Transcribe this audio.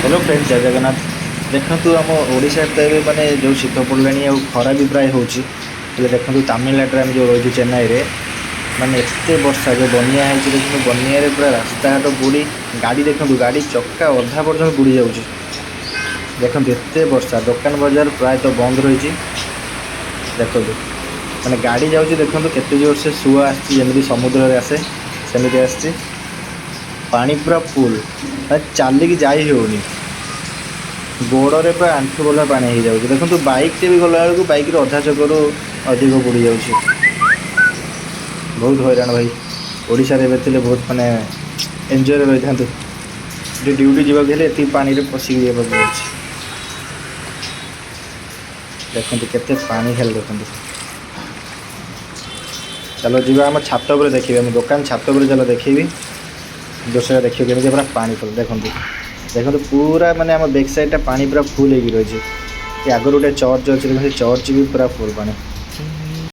Hello friend, ଜୟ ଜଗନ୍ନାଥ। ଦେଖନ୍ତୁ, ଆମ ଓଡ଼ିଶାରେ ତ ଏବେ ମାନେ ଯେଉଁ ଶୀତ ପଡ଼ିଲାଣି ଆଉ ଖରା ବି ପ୍ରାୟ ହେଉଛି। ହେଲେ ଦେଖନ୍ତୁ, ତାମିଲନାଡ଼ୁରେ ଆମେ ଯେଉଁ ରହିଛୁ ଚେନ୍ନାଇରେ, ମାନେ ଏତେ ବର୍ଷା, ଯେଉଁ ବନ୍ୟା ହେଇଛି, ଦେଖନ୍ତୁ, ବନ୍ୟାରେ ପୁରା ରାସ୍ତାଘାଟ ବୁଡ଼ି, ଗାଡ଼ି ଦେଖନ୍ତୁ, ଗାଡ଼ି ଚକା ଅଧା ପର୍ଯ୍ୟନ୍ତ ବୁଡ଼ି ଯାଉଛି। ଦେଖନ୍ତୁ, ଏତେ ବର୍ଷା, ଦୋକାନ ବଜାର ପ୍ରାୟତଃ ବନ୍ଦ ରହିଛି। ଦେଖନ୍ତୁ, ମାନେ ଗାଡ଼ି ଯାଉଛି, ଦେଖନ୍ତୁ କେତେ ଜୋରସେ ସୁଅ ଆସିଛି। ଯେମିତି ସମୁଦ୍ରରେ ଆସେ, ସେମିତି ଆସିଛି। ପାଣି ପୁରା ଫୁଲ୍, ମାନେ ଚାଲିକି ଯାଇ ହେଉନି। ଗୋଡ଼ରେ ପୁରା ଆଣ୍ଠୁ ଭଳିଆ ପାଣି ହେଇଯାଉଛି। ଦେଖନ୍ତୁ, ବାଇକ୍ରେ ବି ଗଲାବେଳକୁ ବାଇକ୍ରେ ଅଧା ଚକରୁ ଅଧିକ ବୁଡ଼ି ଯାଉଛି। ବହୁତ ହଇରାଣ ଭାଇ। ଓଡ଼ିଶାରେ ଏବେ ଥିଲେ ବହୁତ ମାନେ ଏନ୍ଜୟରେ ରହିଥାନ୍ତୁ। ଏଠି ଡ୍ୟୁଟି ଯିବାକୁ ହେଲେ ଏତିକି ପାଣିରେ ପଶିକି ଯିବାକୁ ପଡ଼ୁଛି। ଦେଖନ୍ତୁ, କେତେ ପାଣି ଖାଲି ଦେଖନ୍ତୁ। ଚାଲ ଯିବା, ଆମ ଛାତ ଉପରେ ଦେଖିବେ। ଆମ ଦୋକାନ ଛାତ ଉପରେ ଚାଲ, ଦେଖେଇବି ଦୋଷଟା। ଦେଖିବ କେମିତି ପୁରା ପାଣି ଫୁଲ୍। ଦେଖନ୍ତୁ, ଦେଖନ୍ତୁ, ପୁରା ମାନେ ଆମ ବ୍ୟାକ୍ ସାଇଡ଼୍ଟା ପାଣି ପୁରା ଫୁଲ୍ ହେଇକି ରହିଛି। ଏ ଆଗରୁ ଗୋଟେ ଚର୍ଚ୍ଚ ଅଛି, ଦେଖନ୍ତୁ, ସେ ଚର୍ଚ୍ଚ ବି ପୁରା ଫୁଲ୍ ପାଣି।